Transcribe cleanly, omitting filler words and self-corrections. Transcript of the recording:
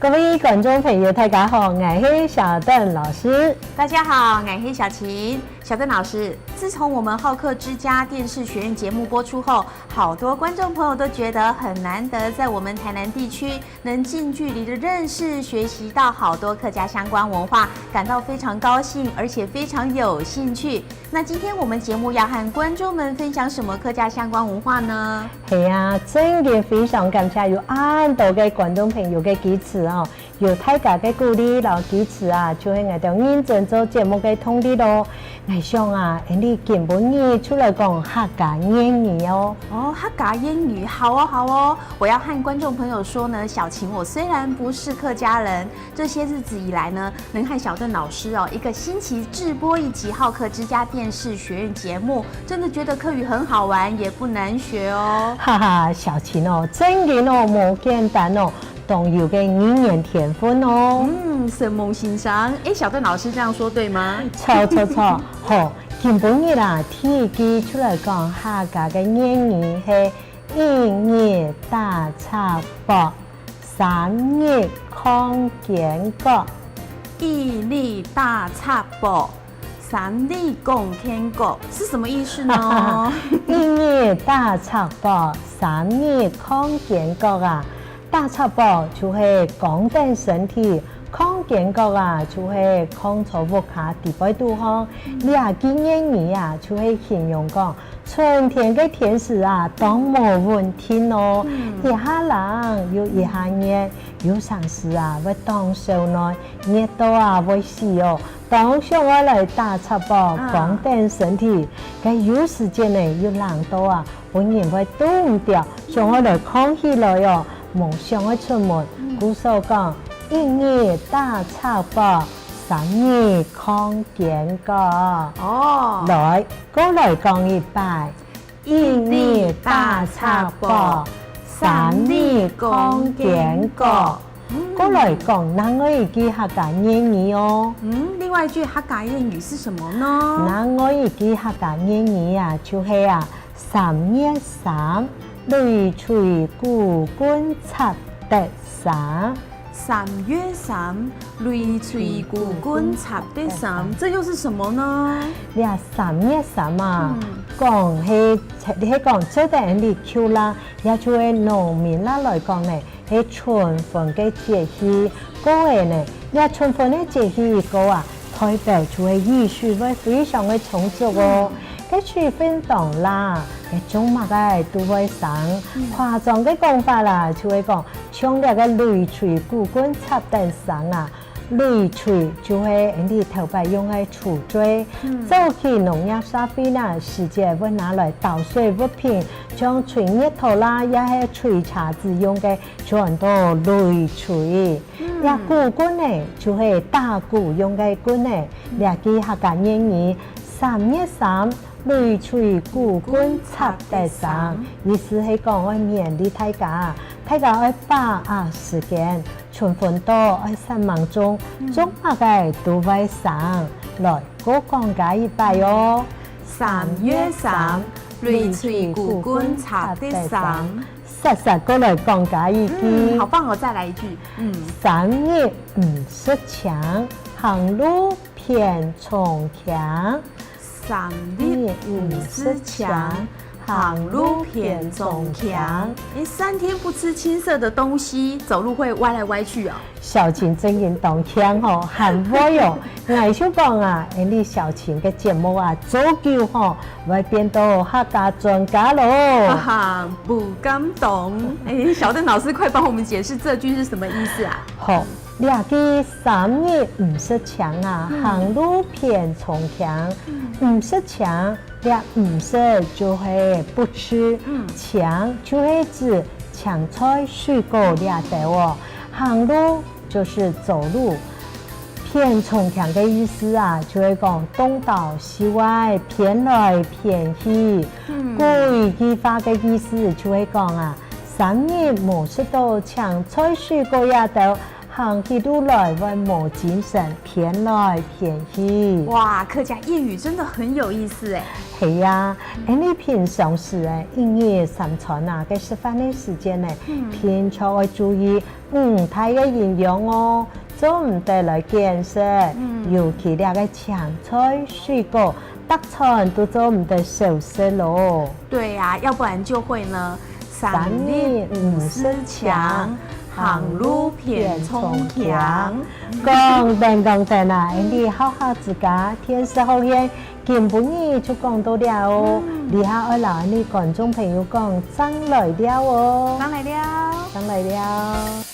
各位觀眾朋友，大家好，𠊎係小鄧老師。大家好，𠊎係小琴。小鄧老師，自從我們好客之家電視學院節目播出後，好多觀眾朋友都覺得很難得，在我們台南地區能近距離的認識、學習到好多客家相關文化，感到非常高興，而且非常有興趣。那今天我們節目要和觀眾們分享什麼客家相關文化呢？係啊，真嘅非常感謝有恁多个觀眾朋友的支持哦，有大家的鼓勵佮支持啊，就係𠊎哋認真做節目的動力囉。𠊎想啊，你今晡日出來講客家諺語哦。哦，客家諺語，好哦，好哦。我要和觀眾朋友說呢，小琴我雖然不是客家人，這些日子以來呢，能和小鄧老師哦一個星期製播一集《好客之家電視學院》節目，真的覺得客語很好玩，也不難學哦。哈哈，小琴哦，真的哦，無簡單哦。當有個語言天分哦。嗯，承蒙欣賞。哎，小鄧老師這樣說對嗎？錯錯錯，好，今晡日啦，第一句出來講客家的諺語係一日打赤膊，三日抗肩胛。一日打赤膊，三日扛肩胛，是什麼意思呢？一日打赤膊，三日抗肩胛啊！打赤膊就係剛鍛身體，抗肩胛啊就係抗錯屋下地背肚方。這句諺語啊，就係形容講春天的天時啊，當無穩定哦，一下冷又一下熱，有啥時啊會凍手內，熱到啊會死哦。當想愛來打赤膊，剛鍛身體，佮有時間呢又冷到啊，本人會擋毋著，想愛來扛起來哦。無想愛出門，故所講一日打赤膊，三日扛肩胛。哦，來，過來講一擺，一日打赤膊，三日扛肩胛。過來講，另外一句客家諺語哦。嗯，另外一句客家諺語是什麼呢？另外一句客家諺語啊，就是啊，三月三，擂槌鼓棍插得三。三月三，擂槌鼓棍插得三，這又是什麼呢？你啊，三月三啊，講係係講這個人哋啦，也就係農民啦來講呢，係春分的節氣過的呢。你春分的節氣一過啊，代表就係雨水會非常的充足哦。佮水分當啦，佮種物个都會生。誇張的講法啦，就會講像那個擂槌鼓棍插得三啊。擂槌就係𪜶哋頭擺用的鋤錐，早期農業社會啦，時節會拿來倒水物品，像捶日頭啦，也係捶車子用的，全都擂槌。也鼓棍呢，就係打鼓用的棍呢。兩句客家諺語，三月三，擂槌鼓棍插得三，意思係講愛勉勵大家，大家愛把握時間，春分到愛三忙中，種物个都會生。來，閣講加一擺哦。三月三，擂槌鼓棍插得三。實實過來講加一句。好棒哦！再來一句。嗯，三日毋食青，行路偏衝強。三日毋食青，行路偏衝強。哎，3天不吃青色的東西，走路會歪來歪去啊。小琴真應當強吼，很會哦。𠊎就講啊，你小琴的節目啊，早久吼會變到客家專家囉。哈哈，不敢當。哎，小鄧老師，快幫我們解釋這句是什麼意思啊？好，兩句三日毋食青啊，行路偏衝強。毋食青，倆毋食就係不吃，青就係指青菜水果倆兜哦。行路就是走路，偏衝強的意思啊，就會講東倒西歪，偏來偏去。過一句話的意思就會講啊，三日無食到青菜水果也兜。行起路來會無精神，騙來騙去。哇，客家諺語真的很有意思哎。係啊，你平常時誒，一日三餐啊，个食飯的時間呢，平常愛注意五大个營養哦，做毋得來減食，尤其這个青菜、水果，逐餐都做毋得少食囉。對呀，要不然就會呢，三日毋食強，行路偏衝強。講等講等啊，你好好自家電視學院，今晡日就講到了哦。你下愛留你觀眾朋友講，正來尞哦，正來尞，正來尞。